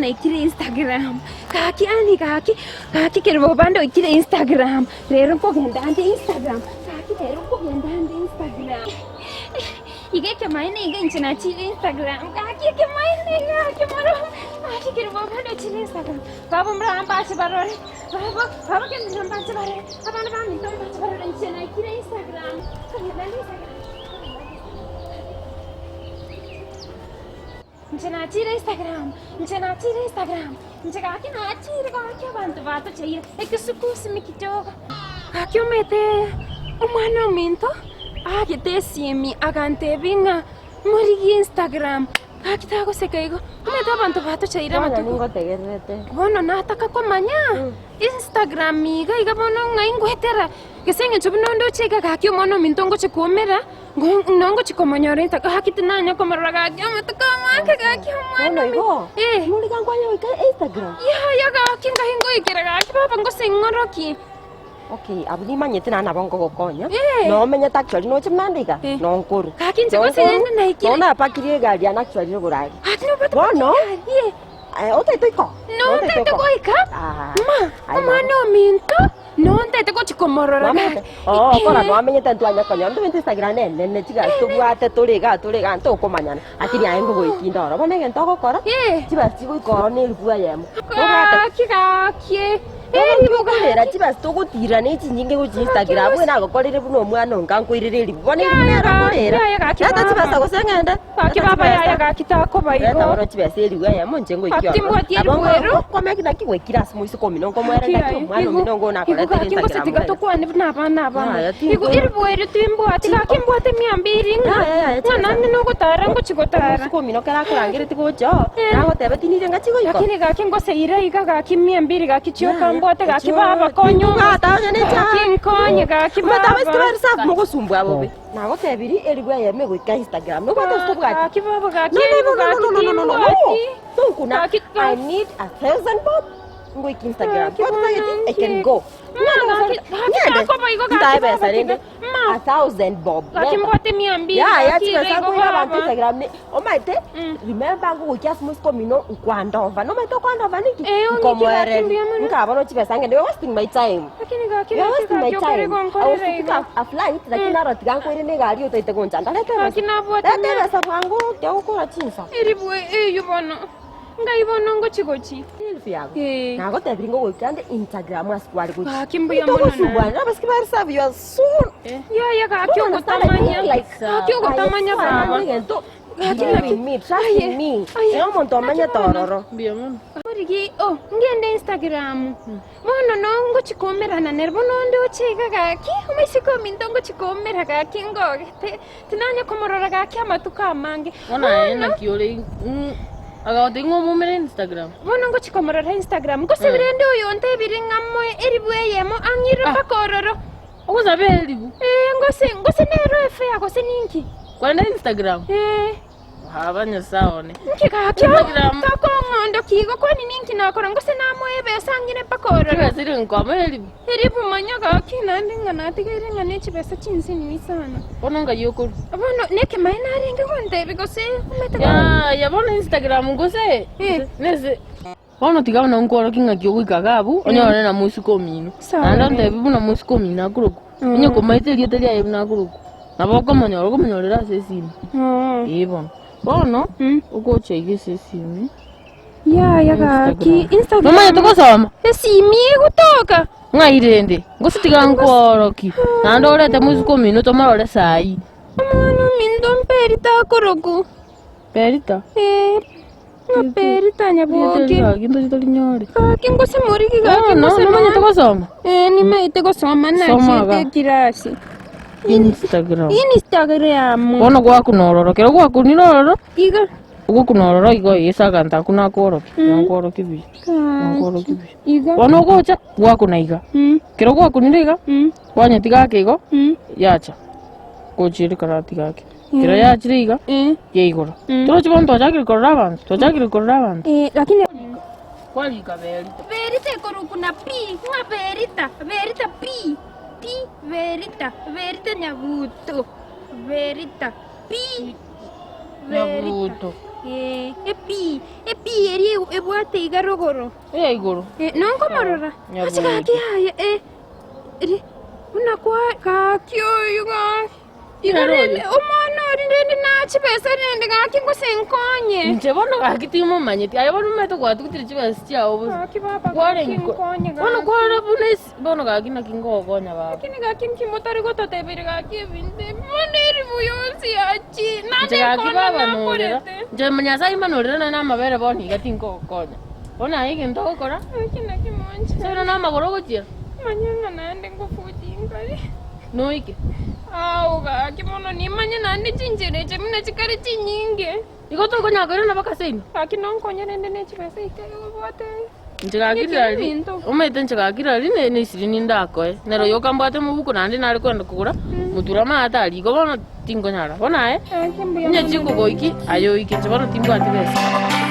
naikire Instagram, gaki yaani gaki, gaki kerubo bande oikire Instagram, rero nkogenda ande Instagram, gaki rero nkogenda ande Instagram. Iga ekemaene iga inche nachire Instagram, gaki ekemaene iga gaki moro, gaki kerubo bande ochire Instagram, baba mura mbache barore, baba, baba kende mbache barore, abana baminto mbache barore inche naikire Instagram, nkogenda ande Instagram. Inche nachire Instagram, inche nachire Instagram, inche gaki nachire gaki abanto batocheire ekisukusi kidogo. Gaki omanyete omwana ominto aagete esimi agantebia ng'a morigie Instagram, gaki tagoseka igo, omanyete abanto batocheire Bono amatuko. ningotegererete. Bono nataka komanya Instagram iga iga bono ng'ai ngoetera, gese eng'encho buna onde oche iga gaki omwana ominto ngochia koumera. Nongochia komonyora inse, gaki tinanya komorora gaki amatuko amange gaki omwana Bono igo, Eh. nori gankwanya goika Instagram? Yaya gaki ngai ngoikera gaki baba ngose ing'oroki. Okay, abwo nimanyete naende nabo nkogokonya, Eh. nomenyete actually noche buna ande iga, Eh. nonkoru. Gaki inche gose rende naikire. Nonya napakirie egari yane actually rogoro aria. Gaki nobwate Bono, egari, eh. eh, otaete goika? Notaete goika? Ah. Ma, Aye, omwana ominto. Nontete gochia komorora Nomanyete? gaki. Oo, okora nwamenyete ntwanya konyora ntobente Instagram enene chigasi tobwate tore igaa tore igaa ntokomanyana lakini aye ngogoitinda oro. Bono egento ogokora, Eh. chibasi chigoika oro na elifu eyemo. Nobwate Gaki gaki. Bono Eribu ntokorera gaki. chibasi togotirera na echinyinge gochia Instagram buna nagokorire buna omwana onga nkoirere elifu. Bono elifu nero nkorera. Yaya gaki Reta baba. chibesa gose ng'ende. Gaki Reta baba yaya chibesa. gaki takoba Reta igo. bono chibesa elifu eyemo inche ngoikie Gaki ororo. timbwati Nabo elifu ero. nkomeki naki gwaikire ase moiseke omino nkomoerera Gaki naki aye, omwana igo omino igo nakorete gaki ngose Instagram tiga rende. tokwane buna abana abamo. Yaya, Igo tinko- eribu erio timbwati gaki mbwate mia mbiri ng'a Yaya, yaya, ng'a chibesa. naende nogotara ngochi gotara. Omoiseke omino kero akorangereti gocha oo, Eh. nagotebe tinire ng'a chigoika. Lakini gaki ngoseire iga gaki mia mbiri gaki chioka Yaya, mbwate gaki echio- baba konya Tibwata onye ne echa. Gaki nkonye gaki Omanyete abaiseke baba. ba reserve mogosumbua bobe. Nagotebirie eribu eyemo egoika Instagram. Nobwate gose tobwati? Gaki baba gaki No, no, eribu no, no, gaki no, no, no, no, no, no. timbwati. Tonkuna. Gaki I gaki. need 1,000 bob. Ngoika Instagram. Gaki What bono target? I can nki. go. Ma gaki gaki takoba igo gaki Ntae baba besa rende. tiga. Ma 1,000 bob. gaki Leta. mbwate mia mbili Ya, ya gaki chibesa igo nkoira abanto baba. Instagram ni omaete Mm. remember ngogoikia ase mosiko omino nkwandova nomanyete okwandova niki Eh, ong'iki gaki nkomoereria mbuya mono. nkaba nochibesa ngende you're wasting my time Lakini gaki You're gaki wasting my gaki okore time. I was gonkorera to pick igo. a, a flight lakini naro tiga nkoire na egari otaete gonchanda reta Gaki ebesa nabwate reta mia ebesa bwango tiagokora chinsa eribu eywo bono. Ngai bono ngochi gochi. Elfu yago Eh. nagotebirie ngogoika ande Instagram ase kware gochi Gaki mbuya mono naye. Togosumbwana abasike ba reserve you are so Yaya gaki Don't understand, I ogotamanya. mean, like, Gaki ogotamanya baba. egento Gaki believe naki. in me trust Aye. in me Aye. era omonto omanyete Naki bono. ororo Mbuya mono. Origi oh ngende Instagram. Bono nongochi koumerana nere bono onde oche iga gaki omoiseke ominto ngochi koumera gaki ngogete tinanya komorora gaki amatuko amange. Bono aye Bono naki ore mm, agagotebia ng'a omoumere Instagram. bono ngochi komorora Instagram gose rende oyo ontebirie ng'a moe eribu eyemo ang'ire mpaka ororo. Ogosaba eribu. Ee ngose ngose nero efare gose ninki? Kwende Instagram. Ee. Baba Nyasae one. Nki gaki Instagram. takong'ondokia igo kwani ninki nakora ngose namoe ebesa ang'ire mpaka ororo. Chibesa ere nkwama eribu. Eribu manya gaki naende ng'a natigaire ng'a ne chibesa chinsinini sana. Bono ngai okorwa. Bono nekemaene narenge gontebia gose omanyete Yaya bono Instagram gose Eh. nese Bono tiga buna nkworokie ng'aki ogoika iga abwo, onyore na mosike omino. Sawa. Naende ontebie buna mosike omino akorokwa. Onye komaete erieta riaye buna akorokwa, nabo okomonyora, okomonyorera ase esimi. Ee bono. Bono, ogocha iga ase esimi. Yaya gaki Instagram. Nomanyete gosoma? Esimi egotoka. Ng'ai rende? Gose tiga nkworokie. Naende orete mosike omino tomorore saii. Omwana ominto mperita akorokwa. Perita? Ee. Ng'a Perita nyaboke. Gaki ntoche torinyore. Gaki ngose morigi gaki Bono ngose nomanyete gosoma? Eh, nimaete gosoma Soma nachiete iga. ekirasi. Instagram. Instagram. Bono gwakuna ororo, kero gwakunire ororo, Iga. ogokuna ororo igo ase aganto akwo nakworokia, nakworokia buya, nakworokia buya. Iga. Bono ogocha, gwakuna iga. Mm. Kero gwakunire iga, Mm. kwanyetiga ake igo, Mm. yacha. Gochia rikarati gake. Kero yachire iga, Eh. yaigora. Mm. Torochi bono twachakire korora abanto, twachakire korora abanto. Eh, lakini Kwarika Berita. Berita ekorokwa na P, ng'a Berita, Berita P, P Berita, Berita Nyabuto, Berita P, Berita. Nyabuto. Eh, epi, epi eria ebwate iga rogoro. Eya igoro. Eh, nonkomorora. Nyaboke. Ache gaki aye, eh, ri, buna kwa gaki oyo gaki. Igo Nere oyo? rende omwana oria rende naye chibesa rende gaki gose nkonye. Inche bono gaki timomanyeti, aye bono omanyete gwatugutire chibesa chiao bosa. Gaki baba gaki Kwarenge ko- nkonye Bono gaki. kware buna esi bono gaki naki ngogokonya baba. Lakini gaki nki motari gototeberia gaki ebinto ebi bono eribu yonsi yachi Inche naende gaki ekona baba norera, nakorete. inche Nyasaye imba norera nonye na amabere bono iga tinkogokonya. Bono aye egento ogokora, Gaki naki mwanchete. ase buna namagoro ogochiera, Manya ng'a naende ngofuti nkare. noike. Ao gaki bono nimanye naende chinchera echi buna chikare chinyinge. Igo tokonyara koirana mpaka seino. Gaki nonkonye rende ne chibesa ekero obwate. Inche gaki Ng'eke riria ebinto. omanyete inche gaki riria ne ne ishirini ndakoe. Nero yoka mbwate mobuko naende nare kogenda kogora, moture amato aria igo bono tinkonyara. Bono aye, Gaki mbuya onye mono. chikogoiki, aye oike, inche bono timbwati besa.